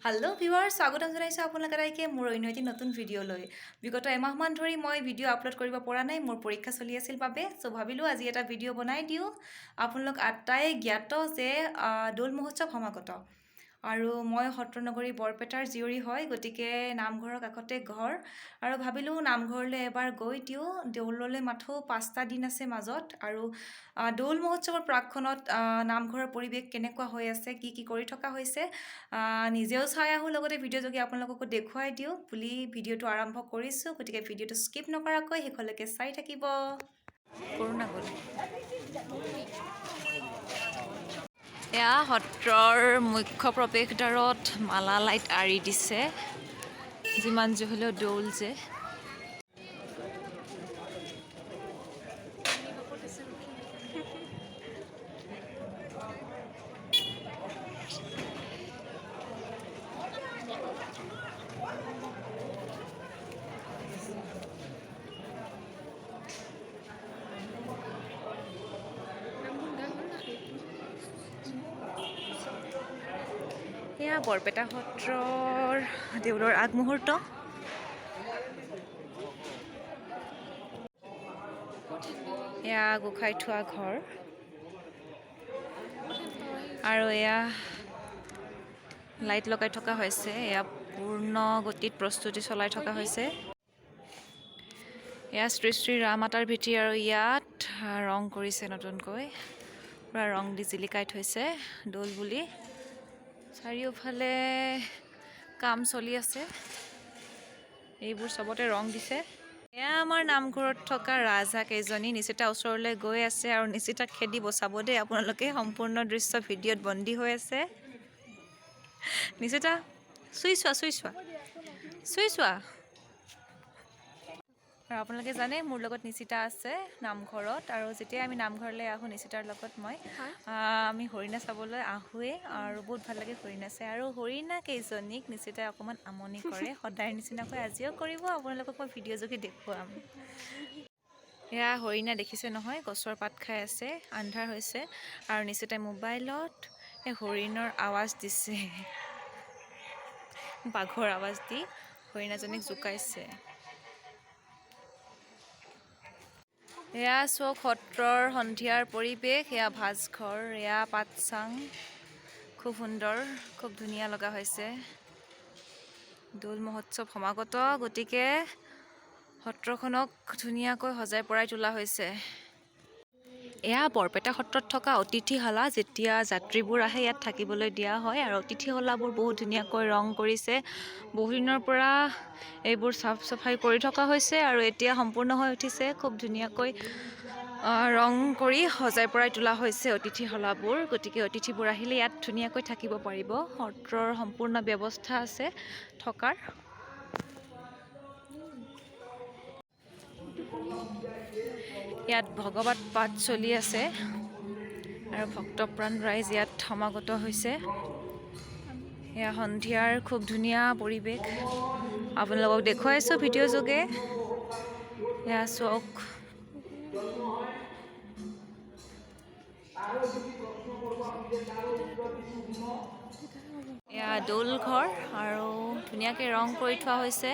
Hello' viewer, স্বাগতম জনাইছোঁ আপোনালোক আটাইকে মোৰ অন্য এটি নতুন ভিডিঅ'লৈ। বিগত এমাহমান ধৰি মই ভিডিঅ' আপলোড কৰিব পৰা নাই, মোৰ পৰীক্ষা চলি আছিল বাবে। চ' ভাবিলোঁ আজি এটা ভিডিঅ' বনাই দিওঁ। আপোনালোক আটাই জ্ঞাত যে দৌল মহোৎসৱ সমাগত আৰু মই সত্ৰনগৰী বৰপেটাৰ জীয়ৰী হয়, গতিকে নামঘৰৰ কাষতে ঘৰ আৰু ভাবিলোঁ নামঘৰলৈ এবাৰ গৈ দিওঁ। দৌললৈ মাথো 5টা দিন আছে মাজত আৰু দৌল মহোৎসৱৰ প্ৰাকক্ষণত নামঘৰৰ পৰিৱেশ কেনেকুৱা হৈ আছে, কি কি কৰি থকা হৈছে, নিজেও চাই আহোঁ, লগতে ভিডিঅ' যোগে আপোনালোককো দেখুৱাই দিওঁ বুলি ভিডিঅ'টো আৰম্ভ কৰিছোঁ। গতিকে ভিডিঅ'টো স্কিপ নকৰাকৈ শেষলৈকে চাই থাকিব। কৰোণা গ'ল। এয়া সত্ৰৰ মুখ্য প্ৰৱেশদ্বাৰত মালা লাইট আঁৰি দিছে, যিমান যি হ'লেও দৌল যে। এয়া বৰপেটা সত্ৰৰ দেউলৰ আগমুহূৰ্ত। এয়া গোসাঁই থোৱা ঘৰ আৰু এয়া লাইট লগাই থকা হৈছে। এয়া পূৰ্ণ গতিত প্ৰস্তুতি চলাই থকা হৈছে। এয়া শ্ৰী শ্ৰী ৰামাতাৰ ভেটি আৰু ইয়াত ৰং কৰিছে নতুনকৈ, পূৰা ৰং দি জিলিকাই থৈছে দৌল বুলি। চাৰিওফালে কাম চলি আছে, এইবোৰ চবতে ৰং দিছে। এয়া আমাৰ নামঘৰত থকা ৰাজহাঁহ কেইজনী নিচিতা ওচৰলৈ গৈ আছে আৰু নিচিতাক খেদি বচাব দেই আপোনালোকে। সম্পূৰ্ণ দৃশ্য ভিডিঅ'ত বন্দী হৈ আছে। নিচিতা, চুই চোৱা, চুই চোৱা, চুই চোৱা। আৰু আপোনালোকে জানে মোৰ লগত নিচিতা আছে নামঘৰত আৰু যেতিয়াই আমি নামঘৰলৈ আহোঁ নিচিতাৰ লগত মই আমি হৰিণা চাবলৈ আহোঁৱেই আৰু বহুত ভাল লাগে হৰিণা চাই। আৰু হৰিণা কেইজনীক নিচিতাই অকণমান আমনি কৰে, সদায় নিচিনাকৈ আজিও কৰিব, আপোনালোকক মই ভিডিঅ' যোগে দেখুৱাম। এয়া হৰিণা দেখিছে নহয়, গছৰ পাত খাই আছে, আন্ধাৰ হৈছে আৰু নিচিতাই মোবাইলত এই হৰিণৰ আৱাজ দিছে, বাঘৰ আৱাজ দি হৰিণাজনীক জোকাইছে। এয়া চাওক সত্ৰৰ সন্ধিয়াৰ পৰিৱেশ। এয়া ভাজঘৰ, এয়া পাতচাং, খুব সুন্দৰ, খুব ধুনীয়া লগা হৈছে। দৌল মহোৎসৱ সমাগত, গতিকে সত্ৰখনক ধুনীয়াকৈ সজাই পৰাই তোলা হৈছে। এয়া বৰপেটা সত্ৰত থকা অতিথিশালা। যেতিয়া যাত্ৰীবোৰ আহে ইয়াত থাকিবলৈ দিয়া হয় আৰু অতিথিশালাবোৰ বহুত ধুনীয়াকৈ ৰং কৰিছে। বহুদিনৰ পৰা এইবোৰ চাফ চাফাই কৰি থকা হৈছে আৰু এতিয়া সম্পূৰ্ণ হৈ উঠিছে। খুব ধুনীয়াকৈ ৰং কৰি সজাই পৰাই তোলা হৈছে অতিথিশালাবোৰ। গতিকে অতিথিবোৰ আহিলে ইয়াত ধুনীয়াকৈ থাকিব পাৰিব। সত্ৰৰ সম্পূৰ্ণ ব্যৱস্থা আছে থকাৰ। ইয়াত ভগৱত পাঠ চলি আছে আৰু ভক্তপ্ৰাণ ৰাইজ ইয়াত সমাগত হৈছে। এয়া সন্ধিয়াৰ খুব ধুনীয়া পৰিৱেশ আপোনালোকক দেখুৱাইছোঁ ভিডিঅ' যোগে। এয়া চাওক, এয়া দৌল ঘৰ আৰু ধুনীয়াকৈ ৰং কৰি থোৱা হৈছে।